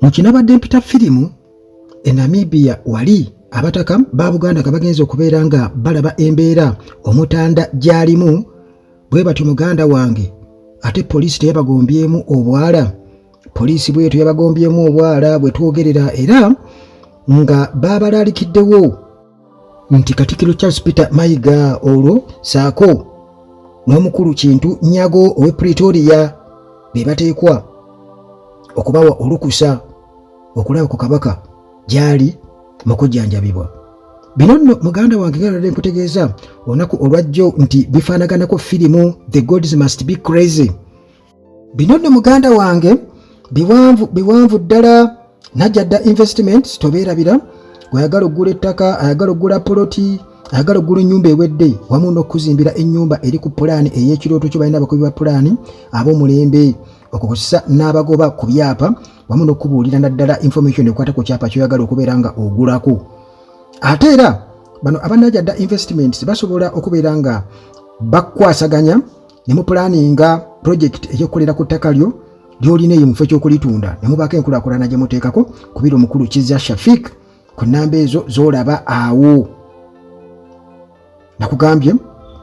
Mu kinabadde mpita firimu e Namibia, wali abataka ba Buganda nga bagenze okubeera nga balaba embeera Omutanda gy'alimu bwe batyo. Muganda wange, ate poliisi teyabagombyemu obwala? Poliisi bwetyo yabagombyemu obwala bwe twogerera, era nga babalaalikiddewo nti Katikkiro Charles Peter Mayiga olwo saako n'omukulu Kintu Nyago ow'e Pretoria be bateekwa okubawa olukusa okulaba ku Kabaka gy'ali mu kujjanjabibwa. Bino nno, muganda wange, nga nkutegeeza olunaku olwajjo nti bifaanaganako firimu The Gods Must Be Crazy. Bino nno, muganda wange, biwanvu biwanvu ddala. Najjadda Investments tobeerabira. Gwayagala okugula ettaka, ayagala okugula poloti, ayagala okugula ennyumba ewedde wamu n'okuzimbira ennyumba eri ku pulaani ey'ekirooto kyo, balina abakubi ba pulaani ab'omulembe okukozesa n'abagoba ku byapa wamu n'okubuulira naddala information ekwata ku kyapa kyoyagala okubeera nga ogulako. Ate era bano abanajadda Investments basobola okubeera nga bakwasaganya ne mupulaninga project ey'okukolera ku ttaka lyo ly'olina eyo mu kifo ky'okulitunda, ne mubaako enkulaakulana gye muteekako. Kubira omukulu Kiza Shafik ku nnamba ezo z'olaba awo. Nakugambye,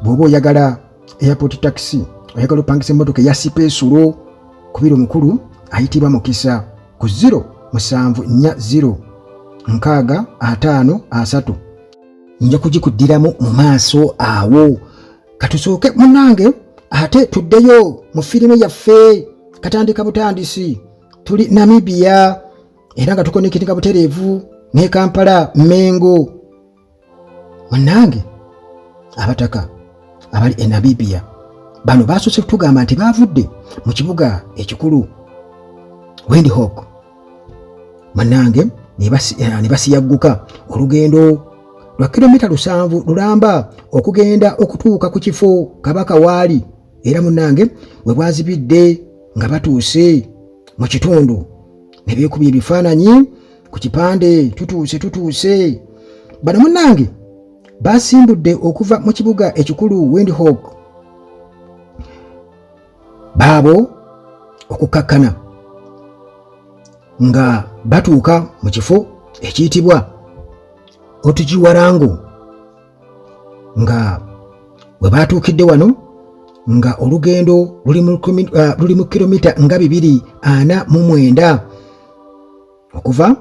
bw'oba oyagala airport taxi, oyagala opangisa emmotoka eya sipeesulo, kubira omukulu ayitibwa Mukisa ku 0 7 4 0 6 5 3. Nja kugikuddiramu mu maaso awo. Katusooke, munnange, ate tuddeyo mu firimu yaffe. Katandika butandisi, tuli Namibia era nga tukonekitinga butereevu ne Kampala Mengo. Munnange, abataka abali e Namibia bano basoose kutugamba nti baavudde mu kibuga ekikulu Windhoek, munnange, ne basiyagguka olugendo lwa kilomita 7 lulamba okugenda okutuuka ku kifo Kabaka waali. Era munnange, we bwazibidde nga batuuse mu kitundu ne beekubya ebifaananyi ku kipande, "Tutuuse, tutuuse." Bano, munnange, basimbudde okuva mu kibuga ekikulu Windhoek baabo okukakkana nga batuuka mu kifo ekiyitibwa Otujiwarango. Nga we batuukidde wano nga olugendo luli mu kilomita nga 249 okuva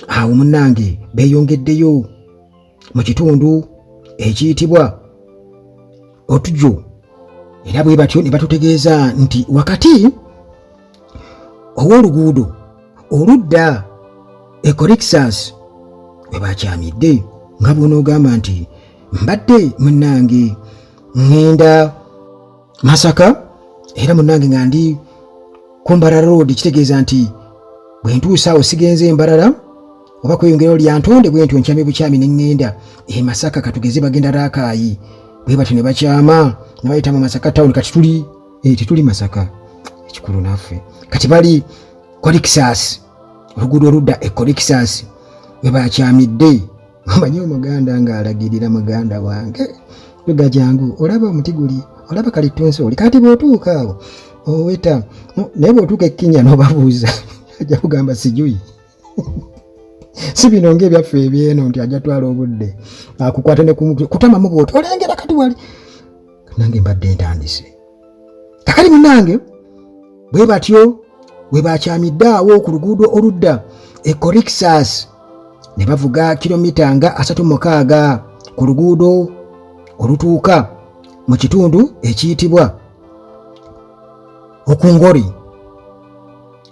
awo. Munnange, beeyongeddeyo mu kitundu ekiyitibwa Otujo, era bwe batyo ne batutegeeza nti wakati ow'oluguudo oludda e Khorixas we bakyamidde. Nga bw'onoogamba nti mbadde, munnange, ŋŋenda Masaka, era munnange nga ndi ku Mbarara Road, kitegeeza nti bwe ntuusa awo sigenze Mbarara oba kweyongerayo Lyantonde, bwe ntyo nkyamye bukyami ne ŋŋenda e Masaka. Katugeze bagenda Raakaayi, bwe batyo ne bakyama ne bayita mu Masaka town. Kati tuli tetuli Masaka ekikulu naffe, kati bali Khorixas, oluguudo oludda e Khorixas we bakyamidde. Omanyi Omuganda ng'alagirira muganda wange luga, "Jangu olaba omuti guli, olaba kalitunsi oli." Kati bw'otuuka awo oweta, naye bw'otuuka ekkinya n'obabuuza, ajja kugamba sijuyi. Si bino ng'ebyaffe ebyeno nti ajja twala obudde akukwata ne kutamamu bwoti olengera kati wali. Nange mbadde ntandise kakali, munange, bwe batyo bwe bakyamidde awo ku luguudo oludda e Khorixas ne bavuga kilomita nga 36 ku luguudo olutuuka mu kitundu ekiyitibwa Okungori,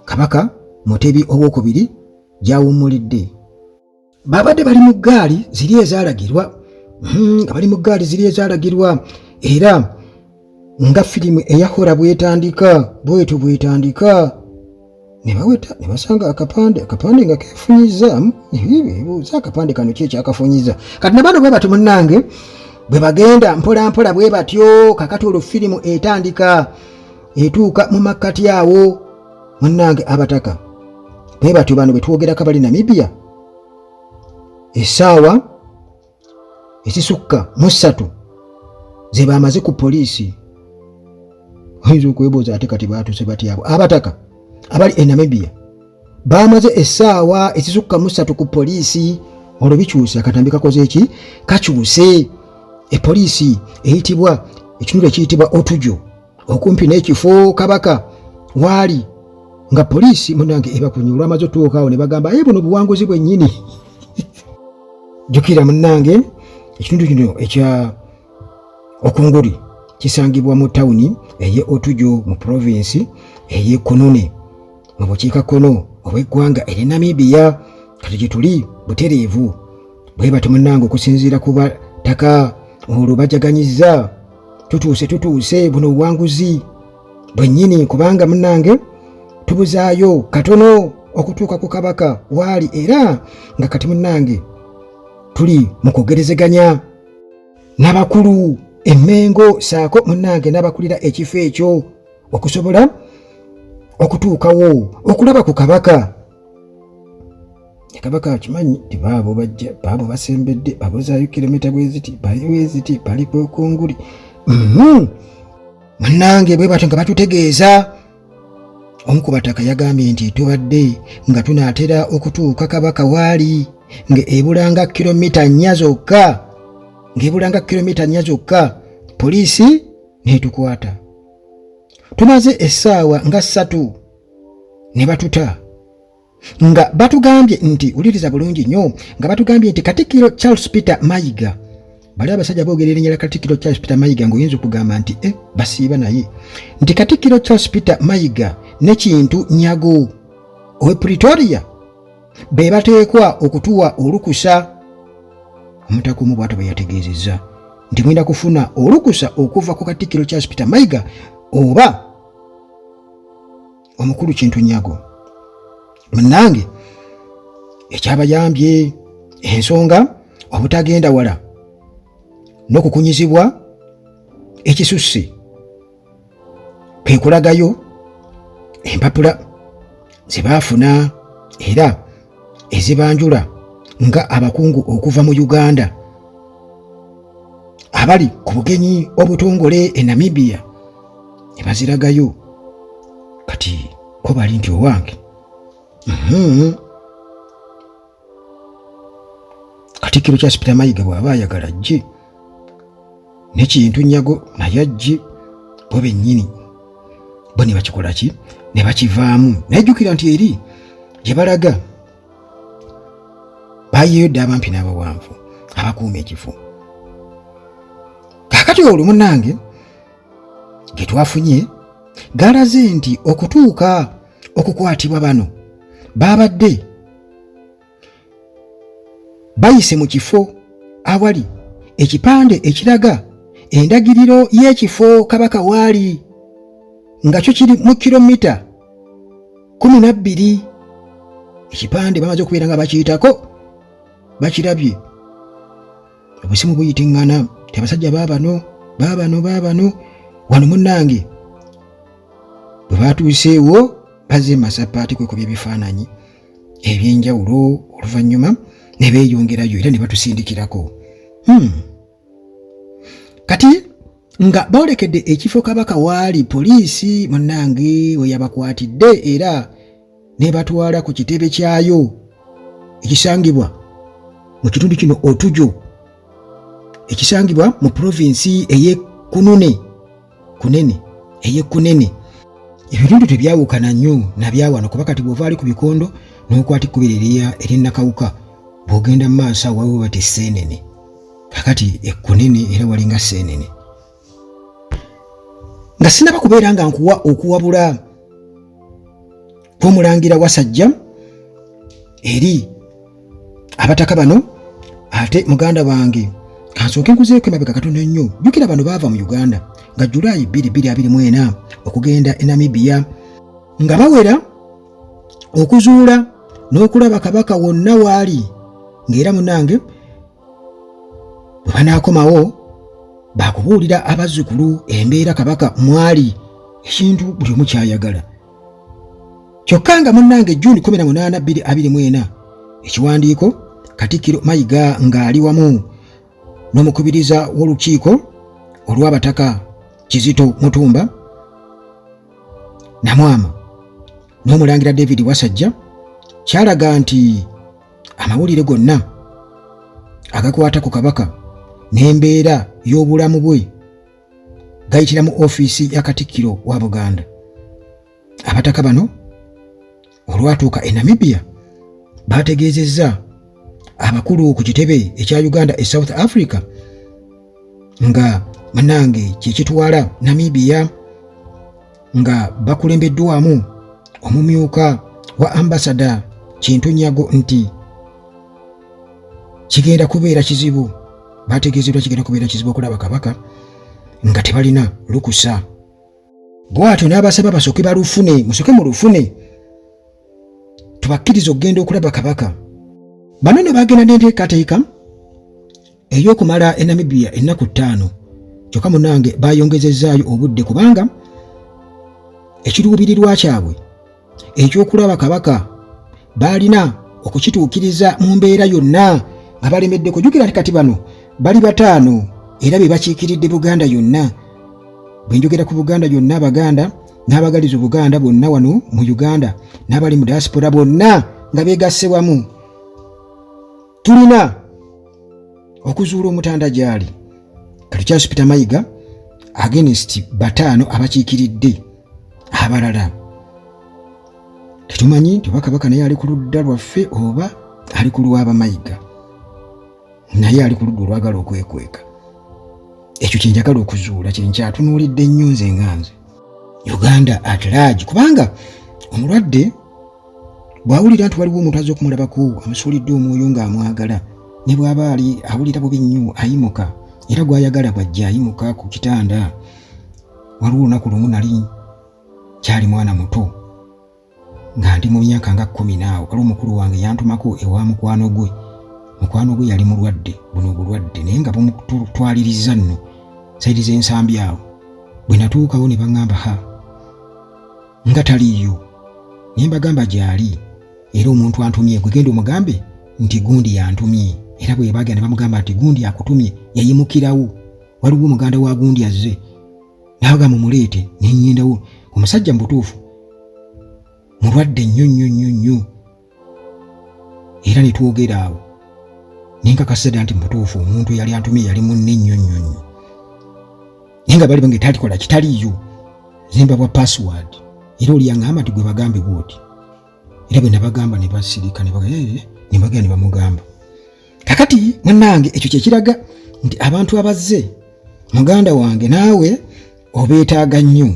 Kabaka Mutebi Owokubiri gy'awummulidde. Babadde bali mu ggaali ziri ezaalagirwa, nga bali mu ggaali ziri ezaalagirwa, era nga firimu eyahora bwetandika bwetyo bwetandika, ne baweta ne basanga akapande, akapande nga keefunyizaamu. Bebuuza, "Akapande kano ki ekyakafunyiza?" Kati nabano bwe batyo, munnange, bwe bagenda mpola mpola bwe batyo. Kakati olwo firimu etandika, etuuka mu makkati awo. Munnange, abataka bwe batyo bano bwe twogerako bali Namibia, essaawa ezisukka mu 3 ze bamaze ku poliisi. Oyinza okwebuuza, ate kati baatuuse batyabo abataka abali e Namibia? Baamaze essaawa ezisukka mu ssatu ku poliisi. Olwo bikyuse, akatambi kakoze eki? Kakyuse. Epoliisi eyitibwa ekitundu ekiyitibwa Otujo okumpi n'ekifo Kabaka waali, nga poliisi munange ebakunye. Olwamaze otuuka awo ne bagamba, aye buno buwanguzi bwennyini. Jjukira munnange, ekitundu kino ekya Okunguri kisangibwa mu tawuni ey'e Otujo mu provinsi ey'e Kunune mu bukiikakkono obw'eggwanga ery'e Namibia. Kati gye tuli butereevu bwe batyo munnange, okusinziira ku bataka olwo bajaganyizza, tutuuse tutuuse, buno obuwanguzi bwennyini, kubanga munnange tubuzaayo katono okutuuka ku Kabaka waali, era nga kati munnange tuli mu kugerezeganya n'abakulu Emmengo saako munnange n'abakulira ekifo ekyo okusobola okutuukawo okulaba ku Kabaka. Kabaka akimanyi nti baabo bajja, baabo basembedde, babuzaayo kilomita bweziti, bali bweziti, bali kwekunguli. Munnange bwe batyo nga batutegeeza. Omu ku bataka yagambye nti tubadde nga tunaatera okutuuka Kabaka waali nga ebulanga kilomita 4 zokka, ng'ebulanga kilomita 4 zokka, poliisi n'etukwata. Tumaze essaawa nga 3 ne batuta nga batugambye nti, wuliriza bulungi nnyo, nga batugambye nti Katikkiro Charles Peter Mayiga. Bali abasajja boogera erinnya lya Katikkiro Charles Peter Mayiga ng'oyinza okugamba nti e basiiba, naye nti Katikkiro Charles Peter Mayiga ne Kintu Nyago owe Pretoria be bateekwa okutuwa olukusa. Omutaka omu bw'atyo bwe yategeezezza nti mwenda kufuna olukusa okuva ku Katikkiro Charles Peter Mayiga oba omukulu Kintu Nyago. Munnange ekyabayambye ensonga obutagenda wala n'okukunyizibwa ekisusse kwe kulagayo empapula ze baafuna era ezibanjula nga abakungu okuva mu Uganda abali ku bugenyi obutongole e Namibia, ne baziragayo. Kati ko bali nti owange, Katikkiro Charles Peter Mayiga bw'aba ayagala ajje, ne Kintu Nyago naye ajje, bo bennyini bo ne bakikola ki ne bakivaamu. Naye jjukira nti eri gye balaga bayiyeyo dda abampi n'abawanvu abakuuma ekifo. Kaakati olwo munnange ge twafunye galaze nti okutuuka okukwatibwa bano baabadde bayise mu kifo awali ekipande ekiraga endagiriro y'ekifo Kabaka waali, nga kyo kiri mu kilomita 12. Ekipande bamaze okubeera nga bakiyitako, bakirabye, obusimu buyitiŋŋana ti abasajja baabano baabano baabano wano. Munnange bwe baatuuseewo bazze masappaati kwekubya ebifaananyi ebyenjawulo, oluvannyuma ne beeyongerayo era ne batusindikirako. Kati nga boolekedde ekifo Kabaka waali, poliisi munnange we yabakwatidde era nebatwala ku kitebe kyayo ekisangibwa mu kitundu kino Otujo, ekisangibwa mu provinsi ey'e Kunune, Kunene, ey'e Kunene. Ebitundu tebyawukana nnyo nabyawano, kuba kati bw'ova ali ku bikondo n'okwata ekkubiro ery'e Nakawuka, bw'ogenda mu maaso awo waliwo bati Seenene. Kakati Ekkunene era walinga Seenene. Nga sinaba kubeera nga nkuwa okuwabula kw'omulangira Wasajja eri abataka bano, ate muganda wange kansooke nkuzeeko emabega katono nnyo. Jjukira bano baava mu Uganda nga Julaayi 2024 okugenda e Namibia nga bawera okuzuula n'okulaba Kabaka wonna waali, ng'era munange bwe banaakomawo bakubuulira abazzukulu embeera Kabaka mwali, ekintu buli omu kyayagala. Kyokka nga munnange Juni 18 2024 ekiwandiiko Katikkiro Mayiga ng'ali wamu n'omukubiriza w'olukiiko olw'abataka Kizito Mutumba Namwama n'omulangira David Wasajja Kyalaga nti amawulire gonna agakwata ku Kabaka n'embeera y'obulamu bwe gayitira mu ofiisi ya Katikkiro wa Buganda. Abataka bano olwatuuka e Namibia baategeezezza abakulu ku kitebe ekya Uganda e South Africa nga banange kyekitwala Namibia, nga bakulembeddwamu omumyuka wa ambasada Kintu Nyago, nti kigenda kubeera kizibu. Bategeezeddwa kigenda kubeera kizibu okulaba Kabaka nga tebalina lukusa. Bw'atyo n'abasaba basooke balufune, musooke mulufune tubakkirize okugenda okulaba Kabaka. Bano ne bagenda n'enteekateeka ey'okumala e Namibia ennaku 5, kyokka munange bayongezezzaayo obudde kubanga ekiruubirirwa kyabwe ekyokulaba Kabaka baalina okukituukiriza mu mbeera yonna nga balemedde kujjukira nti kati bano bali 5 era be bakiikiridde Buganda yonna. Bwe njogera ku Buganda yonna, Abaganda n'abagaliza Obuganda bonna wano mu Uganda n'abali mu diaspora bonna nga beegasse wamu, tulina okuzuula Omutanda gy'ali. Kati Charles Peter Mayiga against 5 abakiikiridde abalala, tetumanyi nti oba Kabaka naye ali ku ludda lwaffe oba ali ku lw'Abamayiga, naye ali ku ludda olwagala okwekweka. Ekyo kyenjagala okuzuula, kyenkyatunuulidde nnyo nze nga nze Uganda at large, kubanga omulwadde bw'awulira nti waliwo omuntu azze okumulabako amusuulidde omwoyo ng'amwagala, ne bw'aba ali awulira bubi nnyo ayimuka, era gw'ayagala bw'ajja ayimuka ku kitanda. Waliwo olunaku lumu nali kyali mwana muto nga ndi mu myaka nga 10 naawo, waliwo omukulu wange yantumako ewa mukwano gwe. Mukwano gwe yali mulwadde, buno obulwadde naye nga bumutwaliriza nno side z'ensambi awo. Bwe natuukawo ne baŋŋamba, ha, nga taliiyo, naye mbagamba gy'ali, era omuntu antumye, gwe genda omugambe nti gundi yantumye. Era bwe bagenda ne bamugamba nti gundi akutumye, yayimukirawo. Waliwo omuganda wa gundi azze, n'abagamba mumuleete, ne ŋŋendawo. Omusajja mu butuufu mulwadde nnyo nnyo nnyo nnyo, era ne twogera awo ne nkakasa ddala nti mu butuufu omuntu eyali antumye yali munne nnyo nnyo nnyo, naye nga bali bange talikola kitaliiyo. Zemba bwa password, era oli yaŋŋamba nti gwe bagambe bw'oti, era bwe nabagamba ne basirika, ne bagenda ne bamugamba. Kakati munnange, ekyo kye kiraga nti abantu abazze, muganda wange, naawe obeetaaga nnyo.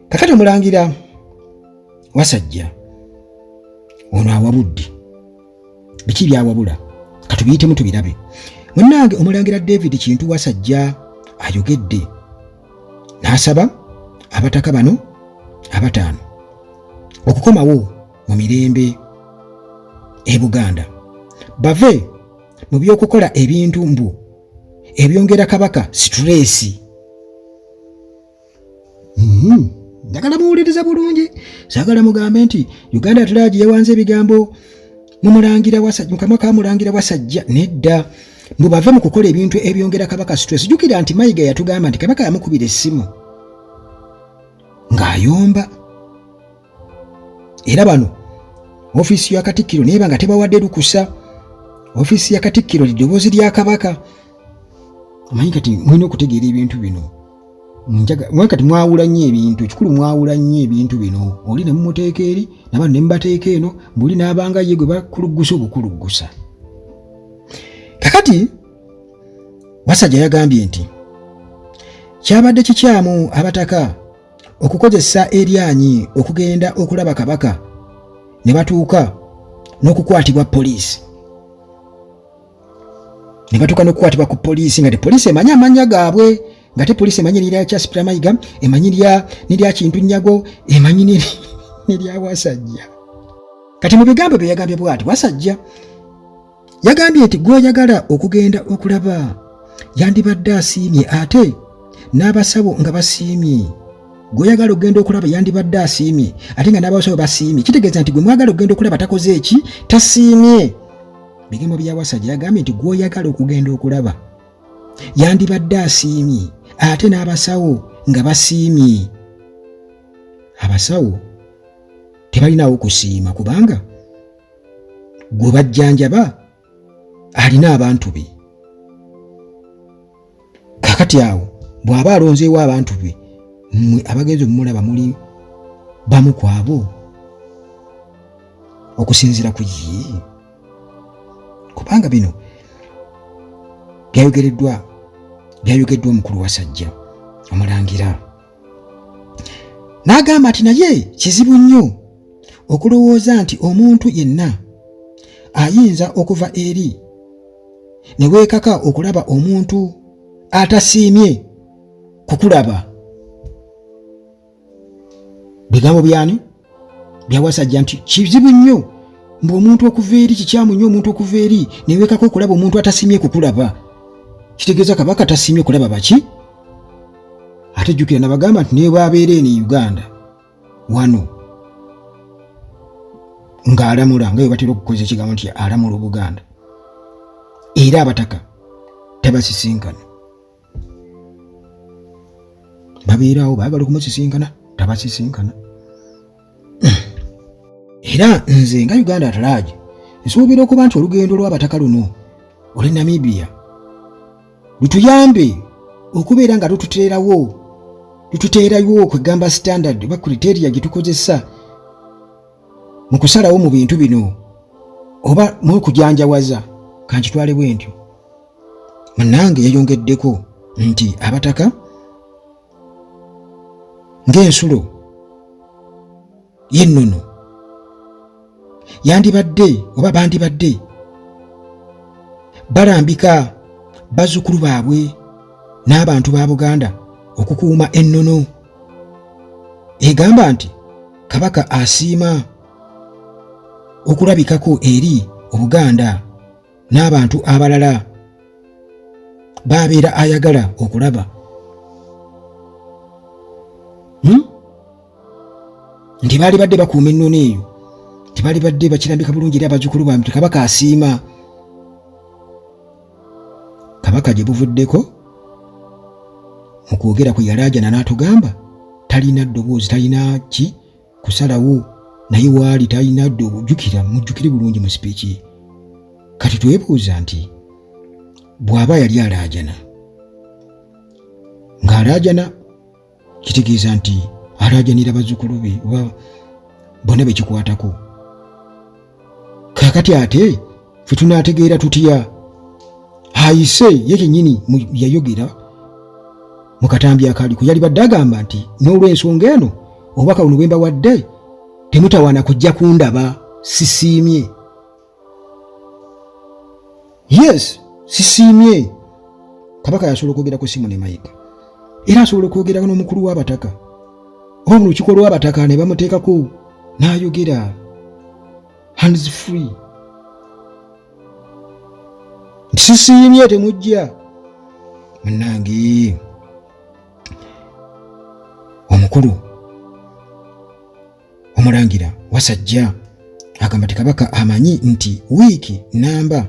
Kakati omulangira Wasajja ono awabudde. Biki byawabula? Katubiyitemu tubirabe. Munnange, omulangira David Kintu Wasajja ayogedde n'asaba abataka bano 5 okukomawo mu mirembe e Buganda, bave mu by'okukola ebintu mbu ebyongera Kabaka stress. Njagala muwuliriza bulungi, saagala mugambe nti Uganda at large yawanze ebigambo mumulangira Wasajja, mukamwa ka mulangira Wasajja. Nedda, mbu bave mu kukola ebintu ebyongera Kabaka stress. Jjukira nti Mayiga yatugamba nti Kabaka yamukubira essimu ng'ayomba, era bano ofiisi ya Katikkiro naye nga tebawadde lukusa. Ofiisi ya Katikkiro liddoboozi lya Kabaka. Omanyi kati mulina okutegeera ebintu bino. Mwe kati mwawula nnyo ebintu, ekikulu mwawula nnyo ebintu bino, oli ne mumuteeka eri, nabano ne mubateeka eno, buli n'abanga ye gwe bakuluggusa obukuluggusa. Kakati Wasajja yagambye nti kyabadde kikyamu abataka okukozesa eryanyi okugenda okulaba Kabaka ne batuuka n'okukwatibwa poliisi, ne batuuka n'okukwatibwa ku poliisi nga te poliisi emanyi amannya gaabwe, nga te poliisi emanyi erya Charles Peter Mayiga, emanyi nerya Kintu Nyago, emanyi nerya Wasajja. Kati mu bigambo bye yagambye bw'ati, Wasajja yagambye nti gw'oyagala okugenda okulaba yandibadde asiimye ate n'abasawo nga basiimye. Gw'oyagala okugenda okulaba yandibadde asiimye ate nga n'abasawo basiimye, kitegeeza nti gwe mwagala okugenda okulaba takoze eki? Tasiimye. Bigambo bya Wasajja, yagambye nti gw'oyagala okugenda okulaba yandibadde asiimye ate n'abasawo nga basiimye. Abasawo tebalinawo kusiima kubanga Gwe bajjanjaba alina abantu be. Kakati awo bw'aba alonzeewo abantu be, mmwe abagenzi omumulaba muli bamu ku abo okusinziira ku ye, kubanga bino byayogereddwa byayogeddwa omukulu Wasajja omulangira. N'agamba nti naye kizibu nnyo okulowooza nti omuntu yenna ayinza okuva eri ne weekaka okulaba omuntu atasiimye kukulaba. Bigambo byani byawasajja nti kizibu nnyo mbu omuntu okuva eri, kikyamu nnyo omuntu okuva eri neweekaka okulaba omuntu atasiimye kukulaba. Kitegeeza Kabaka tasiimye kulaba baki? Ate jjukira nabagamba nti naye bwabeera eno e Uganda wano ng'alamula, nga bwe batera okukozesa ekigambo nti alamula Obuganda, era abataka tabasisinkana, babeeraawo baagala okumusisinkana, tabasisinkana. Era nze nga Uganda at large nsuubira okuba nti olugendo lw'abataka luno olw'e Namibia lutuyambe okubeera nga lututeerawo kwegamba standard oba criteria gye tukozesa mu kusalawo mu bintu bino oba mu kujanjawaza, kankitwale bwe ntyo. Munnange yayongeddeko nti abataka ng'ensulo y'ennono yandibadde oba bandibadde balambika bazzukulu baabwe n'abantu ba Buganda okukuuma ennono egamba nti Kabaka asiima okulabikako eri Obuganda n'abantu abalala baabeera ayagala okulaba. Nti baali badde bakuuma ennono eyo, tebaali badde bakirambika bulungi eri abazzukulu baabwe nti Kabaka asiima. Kabaka gye buvuddeko mu kwogera kwe yalaajana n'atugamba talina ddoboozi, talina ki kusalawo, naye waali talina jjukira, mujjukire bulungi mu sipiiki ye. Kati twebuuza nti bw'aba yali alaajana, ng'alaajana kitegeeza nti alaajanira bazzukulu be oba bonna bekikwatako. Kaakati ate ffe tunaategeera tutya ayise ye kyennyini yayogera mu katambi akaliko yali badde agamba nti n'olw'ensonga eno obubaka buno bwe mbawadde temutawaana kujja kundaba, sisiimye. Yes, sisiimye. Kabaka yasobola okwogera ku simu ne Mayiga, era asobola okwogera n'omukulu w'abataka oba mu lukiiko lw'abataka ne bamuteekako n'ayogera hands free nti sisiimye, temujja. Munnange omukulu omulangira Wasajja agamba nti Kabaka amanyi nti wiiki namba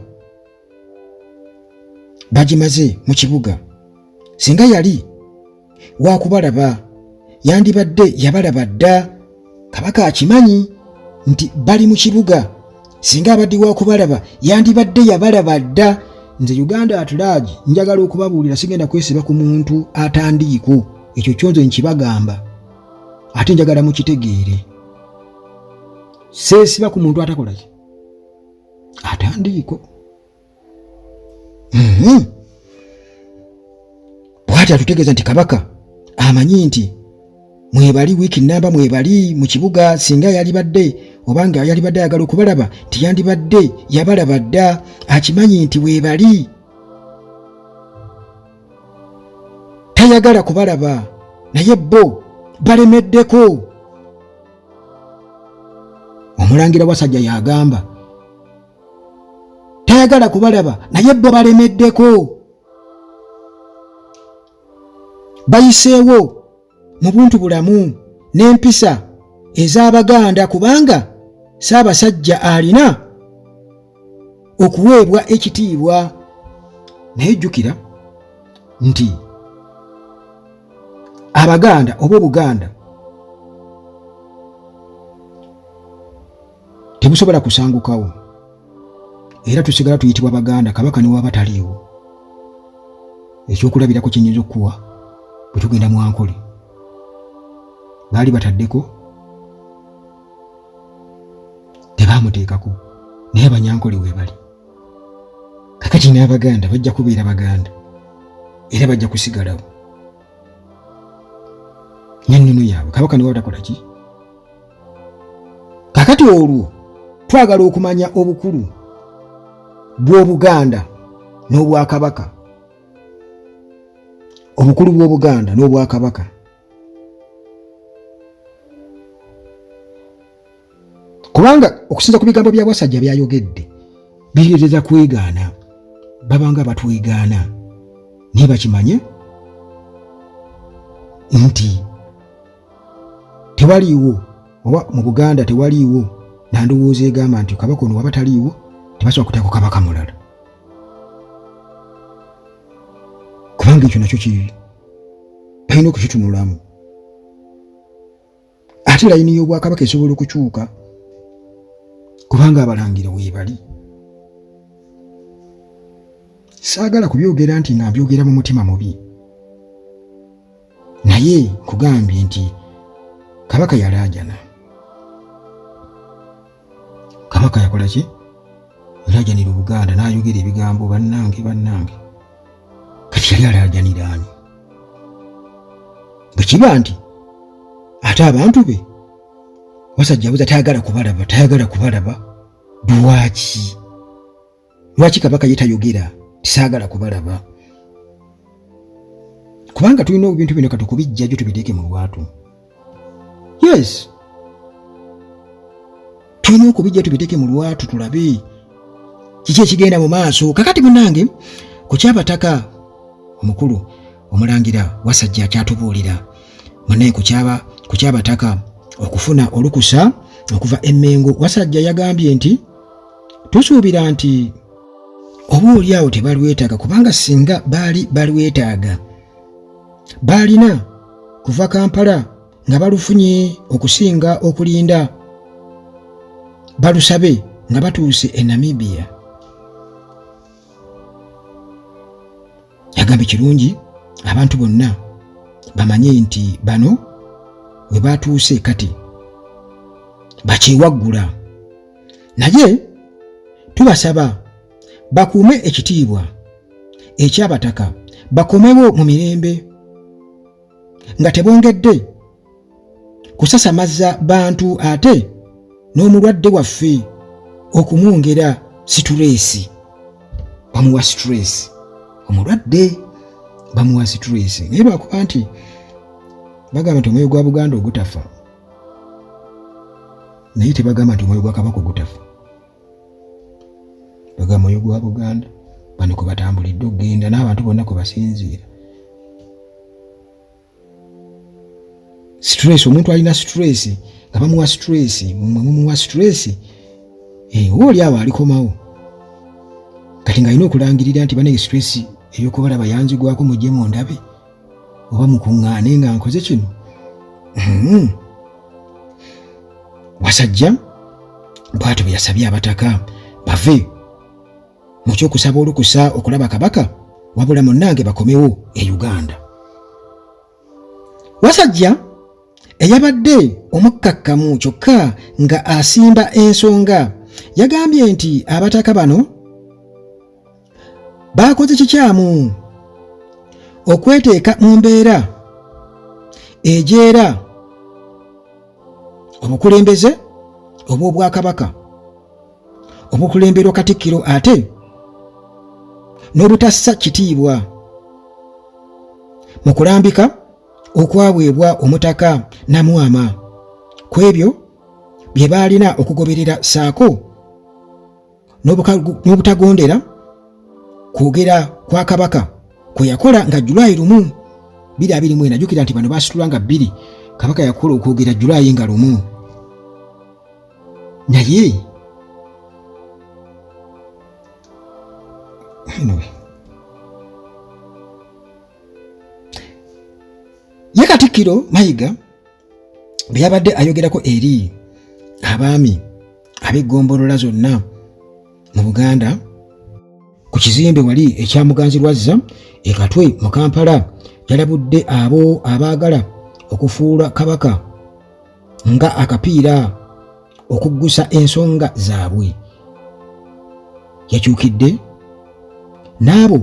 bagimaze mu kibuga, singa yali wakubalaba yandibadde yabalaba dda. Kabaka akimanyi nti bali mu kibuga, singa abadde wakubalaba yandibadde yabalaba dda. Nze Uganda at large njagala okubabuulira, sigenda kwesiba ku muntu atandiiko, ekyo kyonze nkibagamba ate njagala mukitegeere. Seesiba ku muntu atakola ki atandiiko. Bw'ati atutegeeza nti Kabaka amanyi nti mwebali wiiki namba mwebali mu kibuga, singa yalibadde oba nga yalibadde ayagala okubalaba nti yandibadde yabalaba dda. Akimanyi nti weebali, tayagala kubalaba, naye bo balemeddeko. Omulangira Wasajja yagamba tayagala kubalaba, naye bo balemeddeko, bayiseewo mu buntu bulamu n'empisa ez'Abaganda, kubanga Ssaabasajja alina okuweebwa ekitiibwa. Naye jjukira nti Abaganda oba Obuganda tebusobola kusangukawo. Era tusigala tuyitibwa Baganda Kabaka ne waba taliiwo. Ekyokulabirako kyenyinza okukuwa, bwe tugenda mu Ankole baali bataddeko, tebaamuteekako, naye Abanyankole weebali. Kakati n'Abaganda bajja kubeera Baganda era bajja kusigalawo n'ennono yaabwe, Kabaka ne waba takola ki. Kakati olwo twagala okumanya obukulu bw'Obuganda n'Obwakabaka, obukulu bw'Obuganda n'Obwakabaka. Kubanga okusinza ku bigambo bya Wasajja byayogedde bireetera kwegaana, babanga batwegaana, naye bakimanye nti tewaliiwo oba mu Buganda tewaliiwo nandowooza egamba nti kabaka ono waba taliiwo tebasobola kuteekako kabaka mulala, kubanga ekyo nakyo kiri balina okukitunulamu. Ate layini y'Obwakabaka esobola okukyuka kubanga abalangira weebali. Saagala kubyogera nti nga mbyogera mu mutima mubi, naye nkugambye nti Kabaka yalaajana. Kabaka yakola ki? Yalaajanira Obuganda n'ayogera ebigambo, bannange bannange. Kati yali alaajanira ani? Bwe kiba nti ate abantu be Wasajja abuza tayagala kubalaba, tayagala kubalaba lwaki? Lwaki Kabaka ye tayogera tisaagala kubalaba? Kubanga tulina ebintu bino katukubijjajo tubiteeke mu lwatu. Yes, tulina okubijja tubiteeke mu lwatu tulabe kiki ekigenda mu maaso. Kakati munange ku kyabataka omukulu Omulangira Wasajja akyatubuulira munaye ku kyabataka okufuna olukusa okuva e Mmengo. Wasajja yagambye nti tusuubira nti oba oli awo tebalwetaaga, kubanga singa baali balwetaaga baalina kuva Kampala nga balufunye okusinga okulinda balusabe nga batuuse e Namibia. Yagambye kirungi abantu bonna bamanye nti bano we batuuse kati bakyewaggula, naye tubasaba bakuume ekitiibwa eky'abataka, bakomewo mu mirembe nga tebongedde kusasamaza bantu ate n'omulwadde waffe okumwongera situleesi. Bamuwa situleesi omulwadde, bamuwa situleesi, naye lwakuba nti bagamba nti omwoyo gwa Buganda ogutafa, naye tebagamba nti omwoyo gwa Kabaka ogutafa, bagamba omwoyo gwa Buganda. Bano kwe batambulidde okugenda n'abantu bonna kwe basinziira. Stress, omuntu alina stress nga bamuwa stress, mwe mumuwa stress, oba oli awo alikomawo kati ng'alina okulangirira nti banange stress ey'okubalaba yanzigwako, mujje mundabe oba mukuŋŋaane nga nkoze kino. Wasajja bw'atyo bwe yasabye abataka bave mu ky'okusaba olukusa okulaba Kabaka, wabula munnange bakomewo e Uganda. Wasajja eyabadde omukkakkamu kyokka nga asimba ensonga yagambye nti abataka bano baakoze kikyamu okweteeka mu mbeera ejeera obukulembeze obw'Obwakabaka obukulemberwa Katikkiro ate n'obutassa kitiibwa mu kulambika okwaweebwa Omutaka Namwama ku ebyo bye baalina okugoberera, ssaako n'obutagondera kwogera kwa Kabaka kwe yakola nga Julayi 1 2024. Jjukira nti bano baasitula nga 2, Kabaka yakola okwogera Julayi nga 1, naye anyway. Ye Katikkiro Mayiga bwe yabadde ayogerako eri abaami ab'eggombolola zonna mu Buganda ku kizimbe wali ekya Muganzirwazza e Katwe mu Kampala yalabudde abo abaagala okufuula Kabaka nga akapiira okuggusa ensonga zaabwe. Yakyukidde n'abo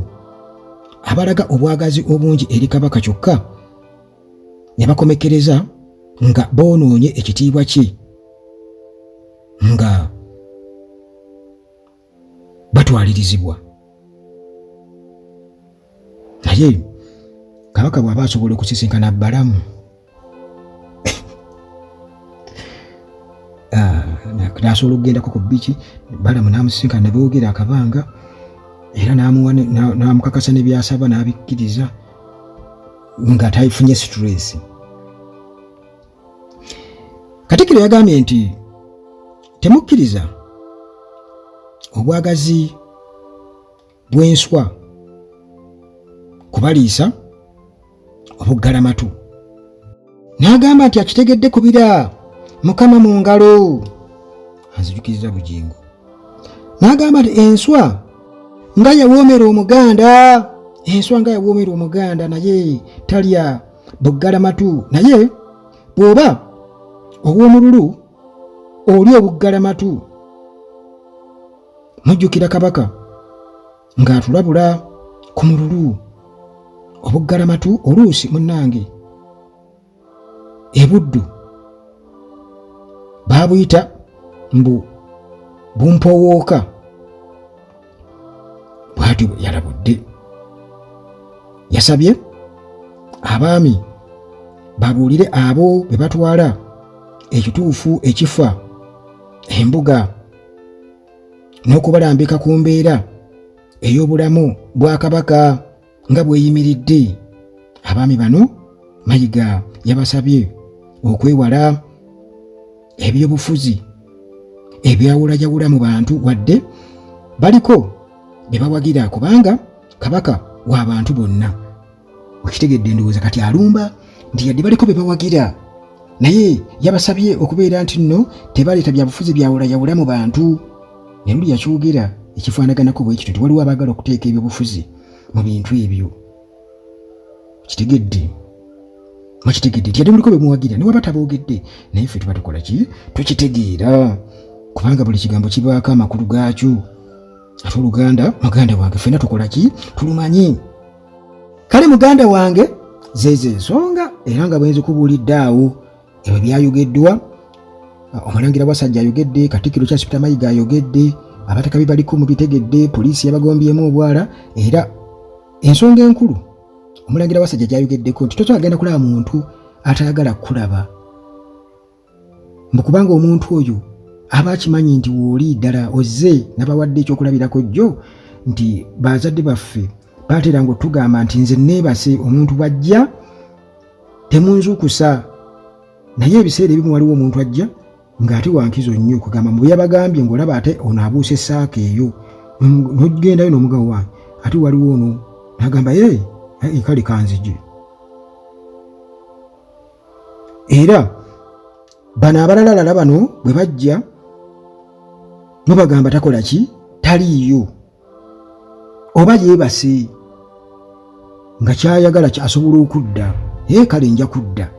abalaga obwagazi obungi eri Kabaka kyokka ne bakomekkereza nga boonoonye ekitiibwa kye nga batwalirizibwa. Naye Kabaka bw'aba asobola okusisinkana Balamu n'asobola okugendako ku biki, Balamu n'amusisinkana ne boogera akabanga era n'amukakasa ne by'asaba n'abikkiriza nga tafunye situleesi. Katikkiro yagambye nti temukkiriza obwagazi bw'enswa kubaliisa obuggalamatu, n'agamba nti akitegedde kubira Mukama mu ngalo. Anzijukiriza Bugingo n'agamba nti enswa nga yawoomera Omuganda, enswa nga yawoomera Omuganda naye talya buggalamatu, naye bw'oba ow'omululu oli obuggalamatu. Mujjukira Kabaka ng'atulabula ku mululu obuggalamatu oluusi munnange ebuddu baabuyita mbu bumpowooka. Bw'atyo bwe yalabudde. Yasabye abaami babuulire abo be batwala ekituufu ekifa embuga n'okubalambika ku mbeera ey'obulamu bwa Kabaka nga bw'eyimiridde. Abaami bano Mayiga yabasabye okwewala ebyobufuzi ebyawulayawula mu bantu wadde baliko be bawagira kubanga Kabaka wa bantu bonna. Okitegedde ndowooza kati alumba nti yadde baliko be bawagira naye yabasabye okubeera nti nno tebaleeta byabufuzi byawulayawula mu bantu. Ne luli yakyogera ekifaanaganako bwe kityo nti waliwo abaagala okuteeka ebyobufuzi mu bintu ebyo. Kitegedde mukitegedde nti yadde muliko be muwagira ne waba taboogedde naye ffe tuba tukola ki tukitegeera kubanga buli kigambo kibaako amakulu gaakyo. Ate Oluganda muganda wange ffenna tukola ki tulumanyi. Kale muganda wange zeezo ensonga era nga bwenzikubuulidde awo ebyo byayogeddwa. Omulangira Wasajja ayogedde, Katikkiro Charles Peter Mayiga ayogedde, abataka be baliko mubitegedde, poliisi yabagombyemu obwala. Era ensonga enkulu Omulangira Wasajja gyayogeddeko nti tosobola genda kulaba muntu atayagala kukulaba, mbu kubanga omuntu oyo aba akimanyi nti wooli ddala ozze. Nabawadde ekyokulabirako jjo nti bazadde baffe baateranga otugamba nti nze neebase, omuntu bw'ajja temunzuukusa. Naye ebiseera ebimu waliwo omuntu ajja ng'ate wankizo nnyo kugamba mbu yabagambye ng'olaba ate ono abuuse saaka eyo, n'ogendayo n'omugabo wange ate waliwo ono n'agamba ye kale kanzije. Era bano abalalalala bano bwe bajja mubagamba takola ki taliiyo oba yeebase nga kyayagala asobola okudda ee kale nja kudda.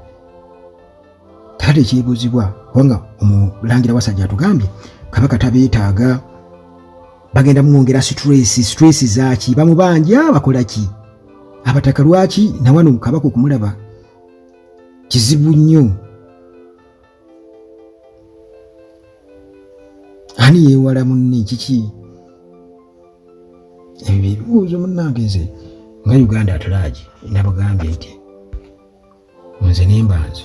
Kale ekyebuuzibwa kubanga Omulangira Wasajja atugambye Kabaka tabeetaaga, bagenda mumwongera stress. Stress zaaki? Bamubanja bakola ki abataka? Lwaki nawano Kabaka okumulaba kizibu nnyo? Ani yeewala munne kiki? Ebyo ebibuuzo munnange. Nze nga Uganda atulaagi nabagambye nti nze nemba nze